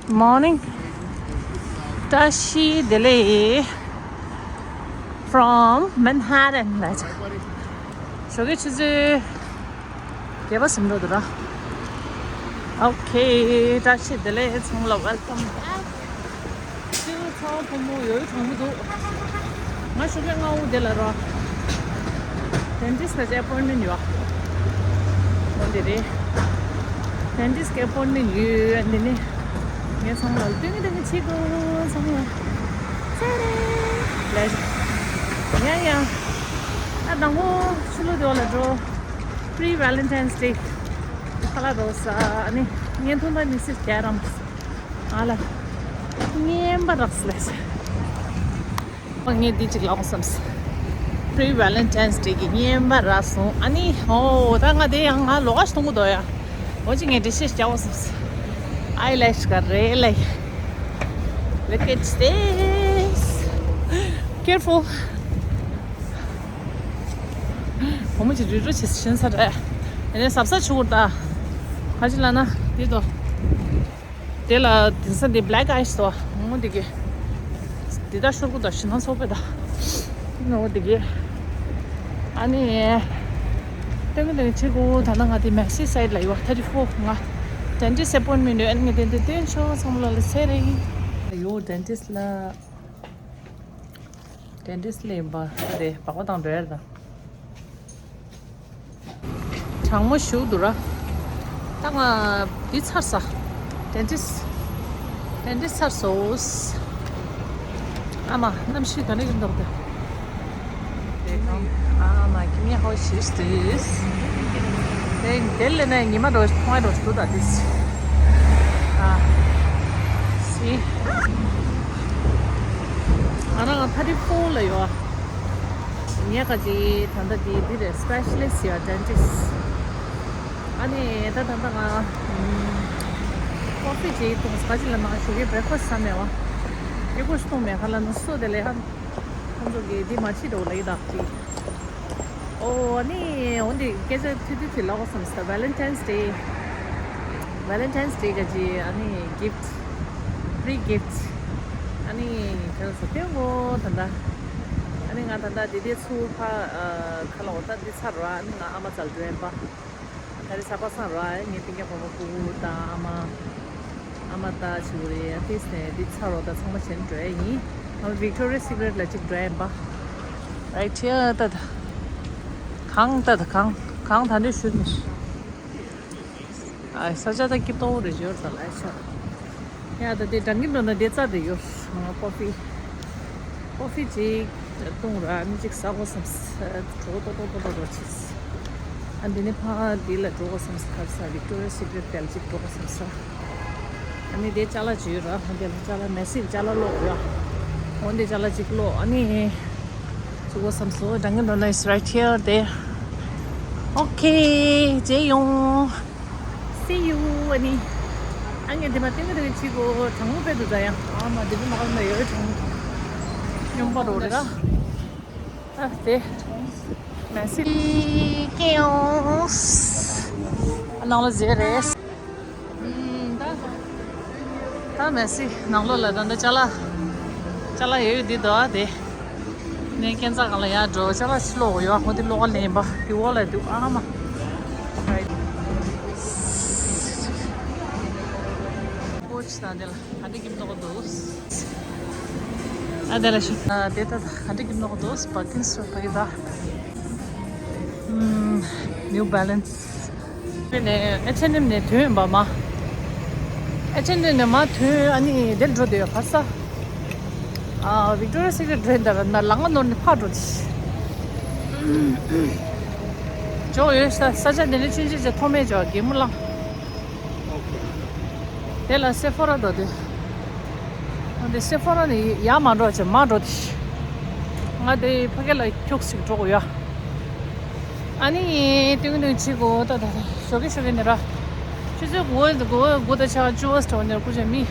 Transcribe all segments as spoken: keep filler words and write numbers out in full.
Morning. བཀྲ་ཤིས་བདེ་ལེགས། From Manhattan ལ། ཞོགས་ཀའི་ཆུ་ཚོད་བརྒྱད་པ་ཟིན་འགྲོ་འདུག་ར། Okay, བཀྲ་ཤིས་བདེ་ལེགས། ཚང་མ་ལ་welcome back to ཚ་བ་ཕོ་མོ། ཡོད་གྲང་མོ་འདུག་ང་ཞོགས་ཀའི་སྔ་པོ་དེ་ལ་ར། Dentist ལ་appointment ཡོད། འོ་དེ་རེད། Dentist གི་appointment ཡོད། འདི་ནི་ངས་ཚང་མ་ལ་སྟོན་གི་སྟོན་གི་བྱེད་དགོས། ཚང་མ་ཚེ་རིང་ལ། ཡ་ཡ། ཨ་དང་པོ་ཕྱི་ལོགས་དེ་བ་ལ་འགྲོ། Pre Valentine's Day ཁ་ལག་འགྲོ་ས། ཨ་ནི་བརྙན་ཐུང་དང་དམིགས་བསལ་རྒྱག་རམ། ང་ལ་རྔན་པ་རག་སོང་ལས། ངས་འདི་གཅིག་ལབ་དགོས་བསམས། Pre Valentine's Day གི་རྔན་པ་རག་སོང་། ཨ་ནི་ཧོ། ད་ང་དེ་ཡང་ང་ལོགས་ཀ་ཞིག་མཐོང་གི་འདུག་ཡ། འོ་ཅི་ངས་འགྲེལ་བཤད་རྒྱག་དགོས་བསམས། Eyelash ག་རེ་ལ། Look at this. Careful. བུ་མོ་ཅིག་རུལ་རུལ་བྱེད་ཤེས་ས་རེད། ཡིན་ནའི་གཟབ་གཟབ་བྱེད་དགོས་ད། ག་ཅི་ལབ་ན་འདི་དོ། དེ་ལ་དེང་སང་འདི་black eyes དོ། འོ་འདི་གི། འདི་ད་ཤོར་གི་འདུག་ཞེ་སྡང་ཚ་པོ་ད། འོ་འདི་གི། ཨ་ནི། སྟོན་གི་སྟོན་གི་བྱེད་དགོས། ད་ནི་ང་དེ་Massey side ལ་ཡོད། Thirty four ང་dentist appointment ཡོད། ཨ་ནི་ངས་དེ་འདི་སྟོན་ཆོག་ཚང་མ་ལ་ཚེ་རིང་། ཡོད་dentist ལ། Dentist ལ་ཡིན་པ་རེད། སྦག་སྦག་བཏང་འགྲོ་ཡ་རེད་ད། གྲང་མོ་ཞེ་པོ་འདུག་ར། ད་ང་འདི་ཚར་ས། Dentist dentist ཚར་སོང་། ཨ་མ་གནམ་གཤིས་ག་འདྲ་ཡིན་མདོག་དེ། དེ་གང་། ཨ་མ་give me a hug, she's this. དེ་དེ་ལས་ནས་ཉི་མ་འགྲོ་མཐོང་ཡ་འགྲོ་འདུག་ད་དེ། ཨ། སི། ཨ་ན་ང་thirty four ལ་ཡོད། ངས་ག་ཅི་ད་ལྟ་འདི་འདི་རེད། Specialist ཡ་dentist། ཨ་ནི་ད་ད་ལྟ་ང་coffee ཅིག་འཐུང་། ག་ཅི་ལབ་ན་ཞོགས་ཀའི་breakfast ཟ་མེད་པ། breakfast འཐུང་མེད་ཁ་ལ་ནུ་སོ་དེ་ལས་ཧ། ཁོང་ཚོ་གིས་འདི་མ་བྱེད་འགྲོ་ལབ་ཀྱི་འདུག་ཅིག་འོ་ཨ་ནི་འོ་འདི་སྐད་ཆ་ཐུང་ཐུང་ཅིག་ལབ་དགོས་བསམ་སོང་། Valentine's Day། Valentine's Day ག་ཅི་ཨ་ནི་gift། Free gift། ཨ་ནི་ཁྱེད་རང་ཚོ་སྟོན་དགོས་ད་ལྟ། ཨ་ནི་ང་ད་ལྟ་དེ་དེ་ཚུར་ཕ་ཨ་ཁ་ལ་འོ་ད་འདི་ཚར་ར། ཨ་ནི་ང་ཨ་མ་རྩར་འགྲོ་ཡིན་པ། ད་རེས་གཟའ་པ་སངས་ར། ངའི་སྤུན་ཀྱག་བུ་མོ་སྤུ་གུ་དང་ཨ་མ། ཨ་མ་ད་ཆུ་རེད། ཨ་ཏིས་ནས་འདི་ཚར་རོ་ད་ཚང་མ་བྱེད་འགྲོ་ཡ་ཡིན། ཨ་མ་Victoria's Secret ལ་གཅིག་འགྲོ་ཡ་ཡིན་པ། Right here ད་ད། གང་ད་ད་གང་གང་ད་འདྲ་ཞུ་མི་ཤེས། ཨ་ས་ཆ་ད་སྐྱིད་པོ་རེད་འབྱོར་ད་ལ་ཤ། ཡ་ད་དེ་འགྲང་གིན་འགྲོ་ན་དེ་རྩ་དེ་ཡོད། ང་ཀོ་ཕི། ཀོ་ཕི་ཅིག་བཏུང་ར་ཨ་ནི་ཅིག་ཟ་དགོས་བསམ། གྲོད་ཁོག་ཏོག་ཏོག་ཏོག་ཏོག་འགྲོ་ཆེས། ཨ་འདི་ནི་ཕ་འདི་ལ་འགྲོ་དགོས་བསམ། ག་རེ་ཟ། Victoria's Secret དེ་ལ་ཅིག་འགྲོ་དགོས་བསམ། ཨ་ནི་དེ་ཅ་ལག་ཅིག་ཡོད་ར། ཨ་འདི་ལ་ཅ་ལག་Massey ཅ་ལག་ཀློག་ཡོད། འོ་འདི་ཅ་ལག་ཅིག་ཀློག་ཨ་ནི་ཅིག་དགོས་བསམ་སོང་། འགྲང་གིན་འགྲོ་ན་is right here དེ། Okay རྗེས་ཡོང་། See you ཨ་ནི། ཨ་ངས་འདི་མ་སྟོན་གི་སྟོན་གི་བྱེད་དགོས། གྲང་མོ་དཔེ་འདུག་ད་ཡ། ཨ་མ་འདི་མི་མ་ག་མ་ཡོད་གྲང་མོ། སྨྱོན་པ་རོ་རེད་ད། ཨ་དེ། Massey ཀེའོ། ཨ་ནང་ལ་ཟེར་རེད། ད། ད་Massey ནང་ལོགས་ལ་ད་འདི་ཅ་ལག་ཅ་ལག་ཡོད་ཡོད་འདི་འདུག་ཨ་དེ། ནས་སྐས་འཛེག་སྒང་ལ་ཡར་འགྲོ། ཅ་ལག་ཕྱི་ལོགས་ཡོད། ཁོ་དེ་ལོགས་ལེན་པ་དེ་འོག་ལ་འདུག་ཨ་མ། Right. ཨ་དེ་ལ་ཤི། ཨ་དེ་ལ་ཤི། ཨ་དེ་ད་ག་འདྲ་གི་ནོག་འདུག Bargain store ཕ་གི་ད། ཨམ། New Balance། དེ་ནས་H and M ནས་ཐོན་པ་མ། H and M ནས་མ་ཐོན་ཨ་ནི་དེར་འགྲོ་དེ་ཡོད་ག་ས། ཨ་Victoria's Secret འགྲོ་ཡིན་ད་ར་ན་ལང་ང་ནོར་ནས་ཕར་འགྲོ་དེ། ཇོ་ཡོད་ས་ས་ཆ་དེ་ནས་ཆུན་ཆུན་ཆེ་ཐོག་མེད་ཇོ་གད་མོ་ལངས། དེ་ལ་Sephora འགྲོ་དུས། ང་དེ་Sephora ནས་ཡར་མ་འགྲོ་བྱས་མར་འགྲོ་དུས། ང་དེ་ཕ་གི་ལ་ཁྱུག་ཅིག་འགྲོ་དགོས་ཡ། ཨ་ནི་ཏུང་ཏུང་བྱེད་དགོས་ད་ད་ད་ཞོགས་ཀས་ཞོགས་ཀས་ནས་ར། ཆུ་ཚོད་དགུ་པ་དགུ་པ་དགུ་དང་ཕྱེད་ཀ་བཅུ་པ་འགྲོ་ནས་སྐུ་ཅག་མི།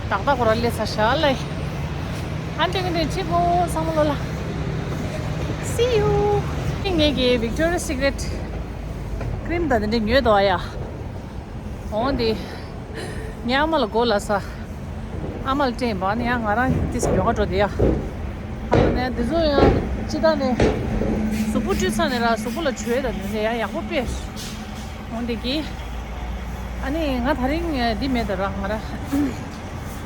ཏག་ཏག་ཁོ་ར་སླེབས་ཚར་ཤག་ལེ། ཨ་ཏུང་ཏུང་བྱེད་དགོས་ཚང་མ་ལོ་ལ། See you. ངས་ཀྱི་Victoria's Secret cream ད་དེ་འདྲ་ཉོས་འདུག་ཨ་ཡ། འོང་དེ། ངའི་ཨ་མ་ལ་གོ་ལ་ས། ཨ་མ་ལ་སྤྲད་པ་ནི་ཡང་ང་རང་ཏིས་ཡོང་བ་འགྲོ་དེ་ཡ། ཧ་ལ་ནས་འདི་ཚོ་ཡང་ཅི་ད་ནས། གཟུགས་པོ་བཀྲུས་ཚར་ནས་ར་གཟུགས་པོ་ལ་བྲོས་ད་འདི་ཚོ་ཡང་ཡག་པོ་དཔེ། འོན་ཏེ་གི། ཨ་ནི་ང་ད་རིང་འདི་མེད་ད་ར་ང་ར།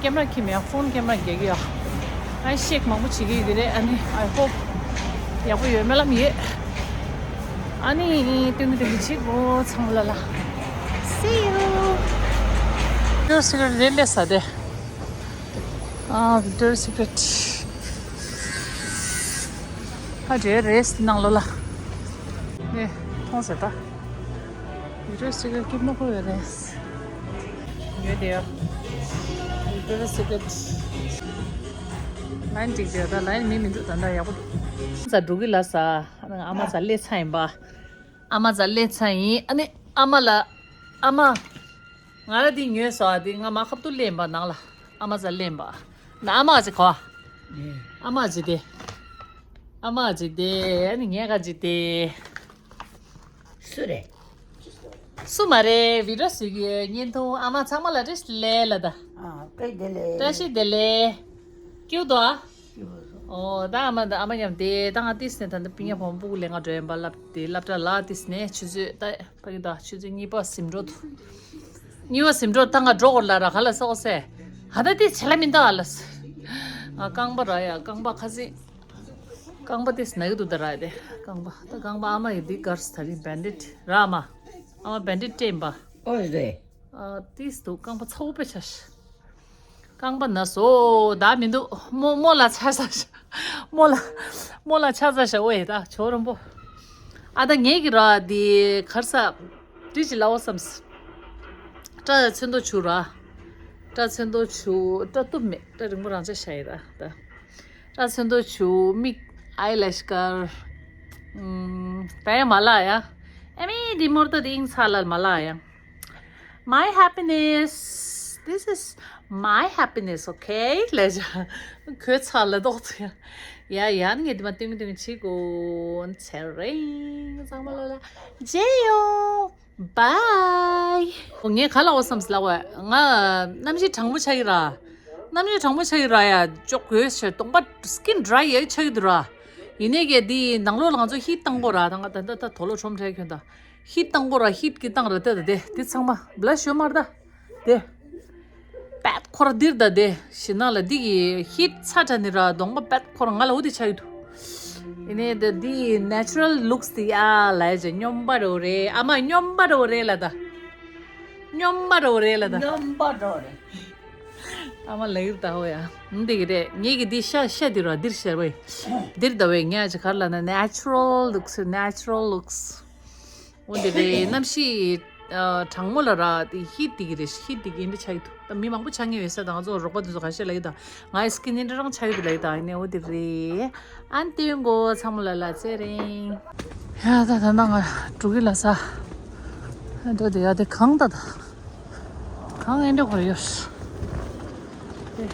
ཀེམ་ར་ཁྱི་མེད་ཡ་ཕོན་ཀེམ་ར་རྒྱག་གི་ཡ། ཨ་ཤེག་མང་པོ་བྱེད་ཀྱི་ཡོད་དེ་རེད། ཨ་ནི་I hope ཡག་པོ་ཡོད་སྨོན་ལམ་ཡོད། ཨ་ནི་སྟོན་གི་སྟོན་གི་བྱེད་དགོས་ཚང་མ་ལ་ལ། See you. Victoria's Secret རེད་ལས་ས་དེ། ཨ་Victoria's Secret ཧ་ཇེ་རེས་ནང་ལོ་ལ། ནས་མཐོང་ཟེར་ད། Victoria's Secret སྐྱིད་མོ་ཁོ་ཡོད་རེད། ཡོད་དེ་ཡོད། Victoria's Secret ལ་ཡིན་འགྲིག་དེ་ད་ལ་ཡིན་མི་མི་འདུག་ད་ད་ཡག་པོ་འདུག་ས་འགྲོ་གི་ལ་ས། ཨ་མ་ས་སླེབས་ཚར་ཡིན་པ། ཨ་མ་ས་སླེབས་ཚར་ཡིན། ཨ་ནི་ཨ་མ་ལ། ཨ་མ། ང་ར་འདི་ཉོས་སོ་ཨ་འདི་ང་མ་ཁབ་ཏུ་སླེབས་པ་ནང་ལ། ཨ་མ་ས་སླེབས་པ། ན་ཨ་མ་ཅིག་གོ། ཨ་མ་ཅིག་དེ། ཨ་མ་ཅིག་དེ་ཨ་ནི་ངས་ག་ཅིག་དེ། སུ་རེད། སུ་མ་རེད། བི་ཌི་ཡོ་བཟོས་ཀྱི་ཡོད། བརྙན་ཐུང་ཨ་མ་ཚང་མ་ལ་བཀྲ་ཤིས་བདེ་ལེགས་ལ་ད། ཨ་བཀྲ་ཤིས་བདེ་ལེགས། བཀྲ་ཤིས་བདེ་ལེགས། སྐྱིད་པོ་འདུག་ཨ། སྐྱིད་པོ་འདུག་ཨོ་ད་ཨ་མ་ད་ཨ་མ་མཉམ་དེ་ད་ང་ཏིས་ནས་ད་ད་པི་ཉ་བོང་སྤུ་གུ་ལེན་ག་འགྲོ་ཡིན་པ་ལབ་དེ་སློབ་གྲྭ་ལ་ཏིས་ནས་ཆུ་ཚོད་ད་ཕ་གི་ད་ཆུ་ཚོད་གཉིས་པ་ཟིན་འགྲོ་འདུག་གཉིས་པ་ཟིན་འགྲོ་ད་ང་འགྲོ་དགོས་ལ་ར་ག་ལ་སོགས་སེ། ཧ་ད་ཏིས་བྱེད་ལ་མི་འདུག་ཨ་ལ་སེ། ང་རྐང་པ་ར་ཡ་རྐང་པ་ཁ་སེ། རྐང་པ་ཏིས་ན་གི་འདུག་ད་ར་དེ་རྐང་པ་ད་རྐང་པ་ཨ་མ་ཡི་འདི་གར་སི་ད་རིང་བེན་ཌེཌ་ར་ཨ་མ། ཨ་མ་བེན་ཌེཌ་སྤྲད་ཡིན་པ། ཨོ་རེད། ཨ་ཏིས་འདུག་རྐང་པ་ཚ་བོ་དཔེ་ཆ་ཤ། རྐང་པ་ན་སོ་ད་མི་འདུག་མོ་མོ་ལ་ཆ་ས་ཤ། མོ་ལ་མོ་ལ་ཆ་ས་ཤ་ཝེ་ད་ཇོ་རོན་པོ། ཨ་ད་ངེད་ཀྱི་ར་དེ་གར་ས་བྲིས་ཅི་ལའོ་བསམས། སྐྲ་ཚོན་མདོག་བྱུག་ར། སྐྲ་ཚོན་མདོག་བྱུག་སྐྲ་གཏུབ་མེད་སྐྲ་རིང་པོ་རང་ཆ་ཤ་ཡི་ར་ད། སྐྲ་ཚོན་མདོག་བྱུག་མིག་ཨའི་ལེ་ཤ་དཀར། ཨམ། ད་ཡང་མ་ལ་ཡ། ཨ་མི་འདི་མོར་ཏོ་དེ་ཨིང་ཚ་ལ་མ་ལ་ཡ། My happiness. This is my happiness, okay? ལས་བྱ། ཁོའི་ཚ་ལ་ཏོག་ཙེ་ཡ། ཡ་ཡ་ངས་འདི་མ་ཏིང་ཏིང་བྱེད་དགོས་ཚེ་རིང་ཚང་མ་ལ་ལ། མཇལ་ཡོང་། Bye. ངས་ག་ལ་འོ་བསམ་སི་ལ་བ། ང་གནམ་གཤིས་གྲང་མོ་ཆགས་ཀྱི་ར། གནམ་གཤིས་གྲང་མོ་ཆགས་ཀྱི་ར་ཡ་ཅོག་གོས་ཤ་སྟོང་པ་skin dry ཡ་ཆགས་ཀྱི་འདུག་ར། ཡིན་ནའི་གལ་འདི་ནང་ལོགས་ལ་ང་ཚོ་ཧིད་བཏང་དགོས་ར་ད་ང་ད་ད་ད་དོ་ལོ་ཁྲོམ་ཁྲལ་ཁྱོད་ད། ཧིད་བཏང་དགོས་ར་ཧིད་ཀྱི་བཏང་ར་ད་ད་དེ་དེ་ཚང་མ་blush ཡོད་མ་རེད་ད། དེ། པད་ཁོར་འདིར་ད་དེ་ཞི་ན་ལ་འདི་གི་ཧིད་ཚ་དྲ་ནི་ར་གདོང་པ་པད་ཁོར་ང་ལ་འོ་དེ་ཆགས་ཡོད་དུ། ཡིན་ནའི་ད་འདི་natural looks དེ་ཡ་ལ་ཡ་ཇ་སྙོམས་པ་རོ་རེད་ཨ་མ་སྙོམས་པ་རོ་རེད་ལ་ད། སྙོམས་པ་རོ་རེད་ལ་ད། སྙོམས་པ་རོ་རེད། ཨ་མ་ལ་ཡུར་ད་ཧོ་ཡ། འདི་གི་རེད་ངེད་ཀྱི་འདི་ཤ་ཤ་འདི་ར་འདིར་ཤར་བས། འདིར་ད་བས་ངས་ཅི་གར་ལ་ན་natural looks natural looks འོ་འདི་རེད་གནམ་གཤིས་ཨ་གྲང་མོ་ལ་ར་དེ་ཧིད་དེ་གི་རེད་ཧིད་དེ་གི་འདི་ཆགས་ཀྱི་འདུག་ད་མི་མང་པོ་ཆགས་ངེས་ཡོད་ས་ད་ང་ཚོ་རོགས་པ་དེ་ཚོ་ཁ་ཤས་ལ་ཡི་ད་ང་ཡི་skin འདི་འདྲ་རང་ཆགས་ཀྱི་འདུག་ལ་ཡི་ད་ཡིན་ནའི་འོ་འདི་རེད། ཨན་ཏེ་ཡོང་གོ་ཚང་མ་ལ་ལ་ཚེ་རིང་། ཡ་ད་ད་ན་ང་འགྲོ་གི་ལ་ས། ཨ་འདྲ་དེ་ཡ་དེ་གང་ད་ད། གང་ཨེ་འདྲ་ཁོར་ཡོད། དེ།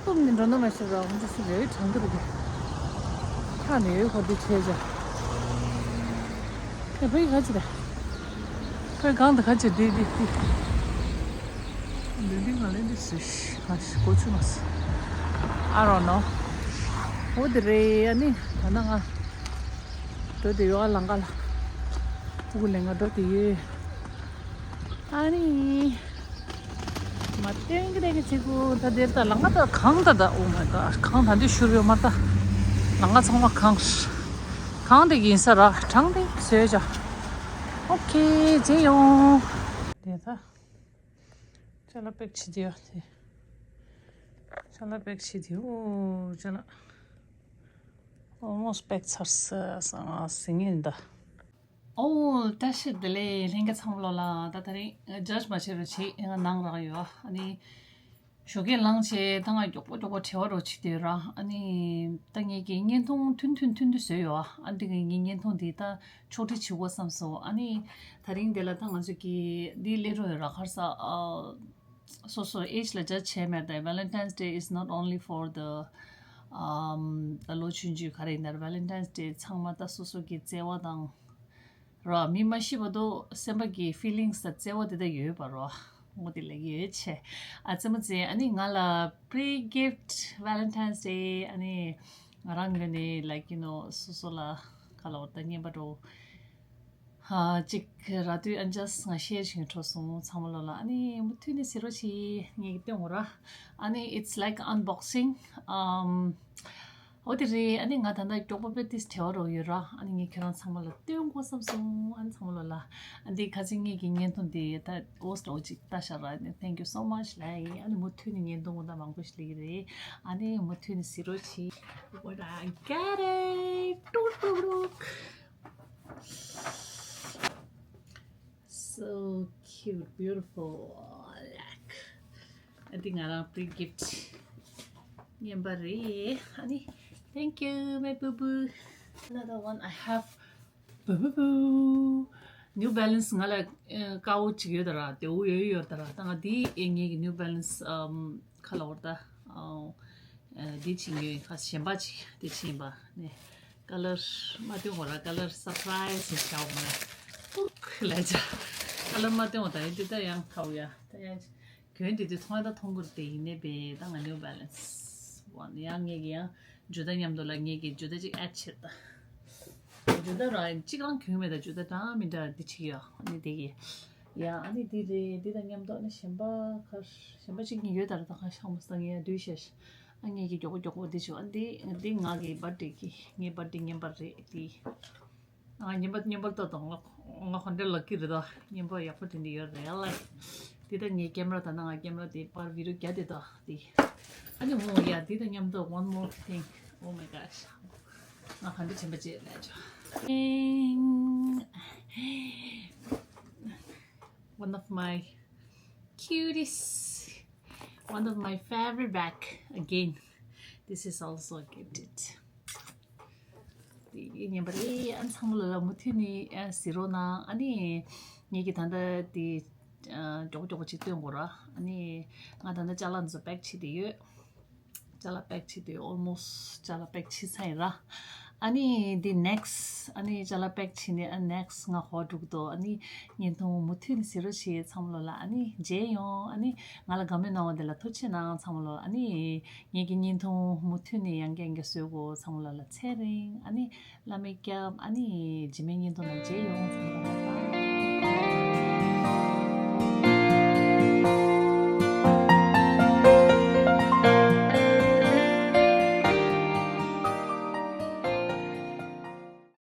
སྟོབས་ནི་འགྲོ་ན་མ་ཤེས་ར་འོང་ཅི་སུ་རེ་གྲང་གི་རེད། ཁ་ནས་ཡོད་ཁོ་དེ་ཆེ་ཆ། ཨེ་ཕ་ཡི་ཁ་ཅི་རེད། ཕ་ཡི་གང་དུ་ཁ་ཅི་རེད་དེ་དེ། འདི་འདི་ང་ལེན་འདི་སུ་ཤི་ང་ཤི་གོ་ཆུ་མ་སི། I don't know. འོ་དེ་རེད་ཨ་ནི་ད་ན་ང་། འགྲོ་དེ་ཡོད་ཨ་ལང་ཀ་ལ། ཕྲུ་གུ་ལེན་ག་འགྲོ་དེ་ཡོད། ཨ་ནི། མ་སྟོན་གི་རེད་གི་ཚིག་གུ་ད་དེར་ད་ལང་ཀ་ད་གང་ད་ད། Oh my god གང་ད་འདི་ཤུར་ཡོད་མ་ད། ལང་ཀ་ཚང་མ་གང་། གང་དེ་ཡིན་ས་ར་གྲང་དེ་བཟོས་བྱ། Okay མཇལ་ཡོང་། དེ་ད། ཅ་ལག་པེག་བྱེད་དེ་ཡོད་དེ། ཅ་ལག་པེག་བྱེད་དེ་ཡོད་ཅ་ལག Almost པེག་ཚར་ས་ཟེར་ངེས་ད། ཨོ། བཀྲ་ཤིས་བདེ་ལེགས་ལྷན་རྒྱས་ཚང་མ་ལོ་ལ་ད་ད་རིང་ཇཇ་མ་བྱེད་རོགས་བྱེད་ང་ནང་རག་ཡོད་ཨ་ནི། ཞོགས་ཀས་ལངས་བྱས་ད་ང་མགྱོགས་པོ་མགྱོགས་པོ་བྲེལ་བ་རོགས་བྱེད་དེ་ར་ཨ་ནི། ད་ངེད་ཀྱི་བརྙན་ཐུང་ཐུང་ཐུང་ཐུང་ཐུང་བཟོས་ཡོད་ཨ་ཨ་འདི་གི་ངའི་བརྙན་ཐུང་འདི་ད་ཕྱོགས་སྒྲིག་བྱེད་དགོས་བསམ་སོང་ཨ་ནི། ད་རིང་དེ་ལ་ད་ང་ཚོ་གི་འདི་སླེབས་རོགས་ཡོད་ར་ཁར་ས་ཨ། སོ་སོ་ཨེ་ཇི་ལ་ཇ་བྱས་མེད་དེ། Valentine's Day is not only for the um ད་ལོ་ཆུང་ཆུང་ག་རེ་ཡིན་ད་ར། Valentine's Day ཚང་མ་ད་སོ་སོ་གི་བརྩེ་བ་དང་ར་མི་མ་ཤི་བ་དོ་སེམས་པ་གི་feelings ད་བརྩེ་བ་དེ་ད་ཡོད་པ་རོ། ངོ་དེ་ལེགས་ཡོད་ཆེ། ཨ་ཙི་མོ་ཙི་ཨ་ནི་ང་ལ་pre gift Valentine's Day ཨ་ནི་ང་རང་ངོས་ནས་like you know སོ་སོ་ལ་ག་ལ་བར་ད་རྔན་པ་འགྲོ། ཧ་ཅིག་ར་དུས་ཨན་just ང་share བྱེད་འཕྲོ་སོང་ཚང་མ་ལོ་ལ་ཨ་ནི་མུ་མཐུད་ནས་ཟེར་རོ་ཆི་ངས་ཀྱི་སྟོན་འོ་ར། ཨ་ནི་it's like unboxing um འོ་དེ་རེད། ཨ་ནི་ང་ད་ལྟ་མགྱོགས་པོ་པེ་ཏིས་བྲེལ་བ་རོ་ཡོད་ར། ཨ་ནི་ངས་ཁྱོད་རང་ཚང་མ་ལ་སྟོན་དགོས་བསམ་སོང་། ཨ་ནི་ཚང་མ་ལོ་ལ་ཨ་འདི་ཁ་ཅིག་ངས་ཀྱི་བརྙན་ཐུང་འདི་ད་འོ་སྟོ་ཅིག་ལྟ་ཤ་ར་ནི་thank you so much ལ་ཡིན། ཨ་ནི་མུ་མཐུད་ནས་བརྙན་ཐུང་ད་མང་པོ་ཞིག་ལེགས་རེད། ཨ་ནི་མུ་མཐུད་ནས་ཟེར་རོ་ཆི། What I got it. ཏུག་ཏུག་ཏུག So cute, beautiful. Like, ཨ་འདི་ང་རང་pre gift རྔན་པ་རེད། ཨ་ནི་thank you my boo boo. Another one I have boo boo boo. New Balance ང་ལ་ཨ་དཀར་པོ་ཅིག་ཡོད་ད་ར། དེ་འུ་ཡོད་ཡོད་ད་ར། ད་ང་འདི་ཨེ་ངེད་ཀྱི་New Balance ཨམ་ཁ་ལ་འོར་ད་ཨ་འདི་ཅིག་ཡོད་ཁ་གཞན་པ་ཅིག་དེ་ཅིག་ཡིན་པ་ནས་ཀ་ལར་མ་སྟོན་གོ་ར། ཀ་ལར་surprise ཞིག་བྱའོ་མ་ལ་ཏུག་ལ་ཅ་ཀ་ལར་མ་སྟོན་གོ་ད་ཡིན་དེ་ད་ཡང་ཐའོ་ཡ་ད་ཡང་གྱོན་དེ་དུས་མཐོང་ཡ་ད་མཐོང་གི་རེད། དེ་ཡིན་ནའི་བས་ད་ང་New Balance one ཡང་ངེད་ཀྱི་ཡང་ཇུ་ད་མཉམ་དུ་ལ་ངེད་ཀྱི་ཇུ་ད་ཅིག་add བྱེད་ད། ཇུ་ད་ར་གཅིག་རང་གྱོན་མེད་ད། ཇུ་ད་འདྲ་མི་འདྲ་འདི་ཅིག་ཡོད། ཨ་ནི་དེ་གི་ཡ་ཨ་ནི་འདི་རེད། འདི་དང་མཉམ་དུ་ཨ་ནི་གཞན་པ་ཁར་གཞན་པ་གཅིག་གཉིས་ཡོད་ད་ར། ད་ཁ་ཤག་མ་སང་ངས་བསྡུས་ཤག་ཨ་ངེད་ཀྱི་མགྱོགས་པོ་མགྱོགས་པོ་འདི་ཅིག་ཨ་འདི་འདི་ང་གི་birthday གི་ངའི་birthday རྔན་པ་རེད་འདི། ང་རྔན་པ་རྔན་པ་ལྟ་དང་ང་ང་ཧོན་ཌ་ལག་ཀི་རེད་ད། རྔན་པ་ཡག་པོ་དེ་འདྲ་ཡོད་རེད་ལ། དེ་ད་ངའི་ཀེམ་ར་ད་ན་ང་ཀེམ་ར་དེ་པར་བི་ཌི་ཡོ་རྒྱག་དེ་ད་དེ། ཨ་ནི་འོ་ཡ་དེ་དང་མཉམ་དུ one more thing. Oh my gosh. ང་ཧོན་ཌ་ཆེན་པོ་བྱེད་ལ་ཅོ། One of my cutest, one of my favorite bag again. This is also gifted. དེ་ཡིན་པ་རེད། ཨ་ཚང་མ་ལ་ལ་མུ་མཐུད་ནས་ཨ་ཟེར་རོགས་གནང་། ཨ་ནི་ངེད་ཀྱི་ད་ལྟ་དེ་ཨ་མགྱོགས་མགྱོགས་ཅིག་སྟོན་དགོས་ར། ཨ་ནི་ང་ད་ལྟ་ཅ་ལག་འཛོ་པེག་བྱེད་དེ་ཡོད། ཅ་ལག་པེག་བྱེད་དེ་almost ཅ་ལག་པེག་བྱེད་ཚར་ཡིན་ར། ཨ་ནི་འདི་next ཨ་ནི་ཅ་ལག་པེག་བྱེད་ནས་ཨ་next ང་ཧོ་འགྲུག་དོ། ཨ་ནི་བརྙན་ཐུང་མུ་མཐུད་ནས་ཟེར་རོགས་བྱེད། ཚང་མ་ལོ་ལ་ཨ་ནི་མཇལ་ཡོང་། ཨ་ནི་ང་ལ་དགའ་མོས་གནང་བ་དེ་ལ་ཐུགས་རྗེ་གནང་ཚང་མ་ལོ། ཨ་ནི་ངེད་ཀྱི་བརྙན་ཐུང་མུ་མཐུད་ནས་ཡང་བསྐྱར་བསྐྱར་བཟོས་གོ། ཚང་མ་ལོ་ལ་ཚེ་རིང་། ཨ་ནི་བླ་མའི་སྐྱབས། ཨ་ནི་རྗེས་མའི་བརྙན་ཐུང་ལ་མཇལ་ཡོང་། ཚང་མ་ལོ་ལ་bye.